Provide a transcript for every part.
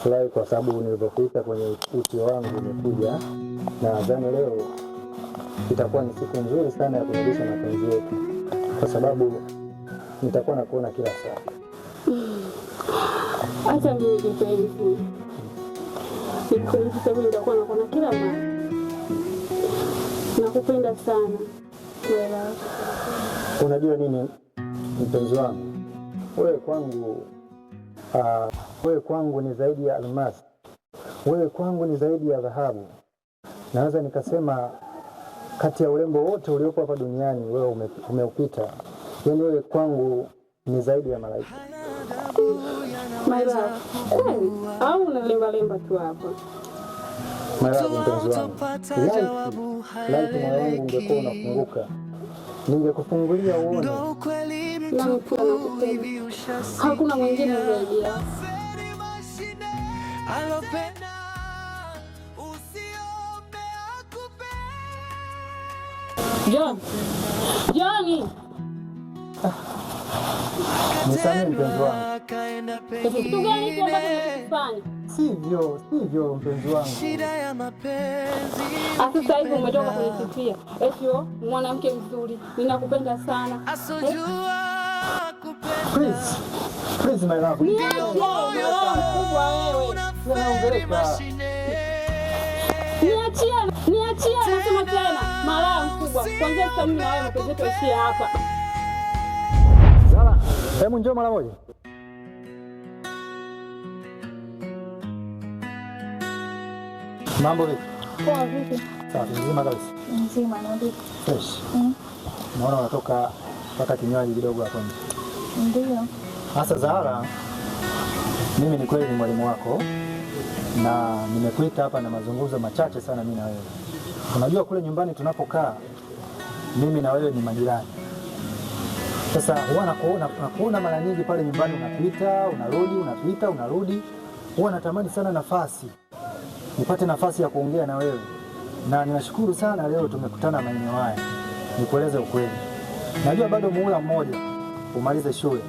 Nimefurahi kwa sababu nilivyokuita kwenye uti wangu umekuja, na nadhani leo itakuwa ni siku nzuri sana ya kurudisha mapenzi yetu, kwa sababu nitakuwa nakuona kila saa. Acha mimi kipenzi, nikueleze, nitakuwa nakuona kila mara. Nakupenda sana wewe. Unajua nini mpenzi wangu, wewe kwangu ni zaidi ya almasi, wewe kwangu ni zaidi ya dhahabu. Naweza nikasema kati ya urembo wote uliopo hapa duniani wewe umeupita. Yaani wewe kwangu ni zaidi ya malaika. My love, kweli au unalembalemba tu hapa? My love, mpenzi wangu, laiti moyo wangu ungekuwa unafunguka, ningekufungulia uone. Nami pia nakupenda, hakuna mwingine zaidi yako. Alopenda usiombe akupe. John, Johnny, Nisamehe mpenzi wangu. Akaenda kitu gani hicho ambacho pengine, unakifanya? Sivyo, sivyo mpenzi wangu. Shida ya mapenzi Sasa hivi umetoka kunisifia eti oh, mwanamke mzuri, ninakupenda sana. Asojua kupenda. Please, please my love. Niache, umekuwa mkubwa wewe. Unaferi mashine. Niachie, niachie, nasema tena, malaya mkubwa. Kuanzia sasa mimi na wewe mapenzi yetu yaishie hapa. Zara, hebu njoo mara moja. Mambo vipi? Poa, vipi? Safi, mzima kabisa. Mzima, niambie. Fresh. Naona unatoka mpaka kinywaji kidogo hapo nje. Ndio. Sasa Zahara, mimi ni kweli ni mwalimu wako na nimekuita hapa na mazungumzo machache sana mimi na wewe. Unajua kule nyumbani tunapokaa mimi na wewe ni majirani. Sasa huwa nakuona mara nyingi pale nyumbani unapita, unarudi, unapita, unarudi. Huwa natamani sana nafasi nipate nafasi ya kuongea na wewe, na ninashukuru sana leo tumekutana maeneo haya. Nikueleze ukweli, najua bado muhula mmoja umalize shule,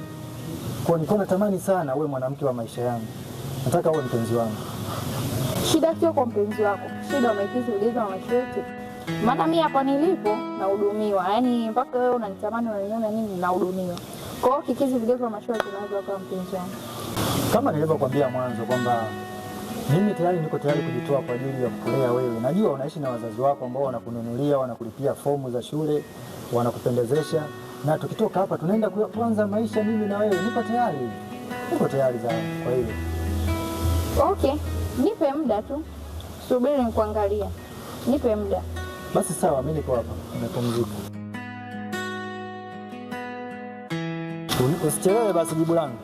kwa nilikuwa natamani sana uwe mwanamke wa maisha yangu, nataka uwe mpenzi wangu. Shida sio kwa mpenzi wako, shida umekidhi vigezo na masharti. Maana mimi hapa nilipo nahudumiwa, yaani mpaka wewe unanitamani unaniona nini, nahudumiwa. Kwa hiyo kikidhi vigezo na masharti unaweza kuwa mpenzi wangu. Kama nilivyokuambia mwanzo kwamba mimi tayari niko tayari kujitoa kwa ajili ya kukulea wewe. Najua unaishi na wazazi wako ambao wanakununulia, wanakulipia fomu za shule, wanakupendezesha, na tukitoka hapa tunaenda kuanza maisha mimi na wewe. Niko tayari, niko tayari sana kwa hiyo. Okay, nipe muda tu, subiri nikuangalia, nipe muda. Basi sawa, mimi niko hapa, nimepumzika. Usichelewe basi jibu langu.